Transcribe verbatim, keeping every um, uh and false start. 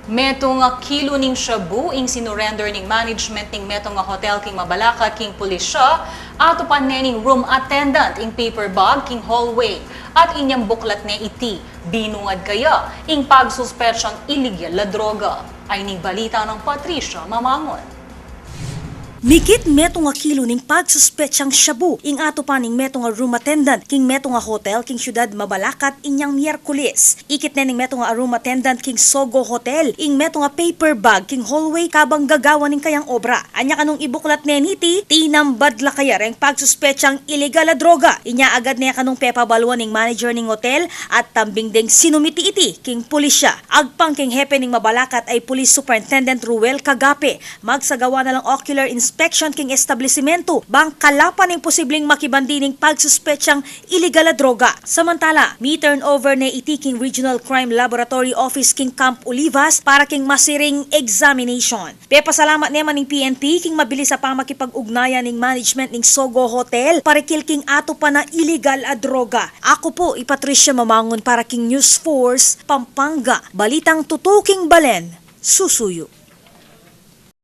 Metung a kilu ning shabu ing sinurender ning management ning metung a hotel king Mabalacat king pulisya, atupan ne ning room attendant ing paper bag king hallway, at inyang buklat ne iti, binungad kaya ing pagsuspetsang iligal a droga. Ay ning balita nang Patricia Mamangon. Migit metung a kilu ning pagsuspetsang shabu ing atupan ning metung a room attendant king metung a hotel king syudad Mabalacat inyang Miyerkules. Ikit ne ning metung a room attendant king Sogo Hotel ing metung a paper bag king hallway kabang gagawan ning kayang obra. Anya kanung ibuklat ne niti, tinambad la kaya reng pagsuspetsang iligal a droga. Inya agad ne kanung pepabaluan ning manager ning hotel at tambing deng sinumiti iti king pulisya. Agpang king hepe ning Mabalacat ay Police Superintendent Ruel Cagape, magsagawa na lang ocular inspection king establisimentu bang kalapan ning posibleng makibandi ning pagsuspetsang iligal a droga. Samantala, mi-turn over ne iti king Regional Crime Laboratory Office king Camp Olivas para king masiring examination. Pepasalamat ne man ning P N P king mabilis a pamakipag-ugnayan ning management ning Sogo Hotel parikil king atupan a iligal a droga. Aku pu i Patricia Mamangon para king News Force Pampanga, balitang tutuking balen, susuyu.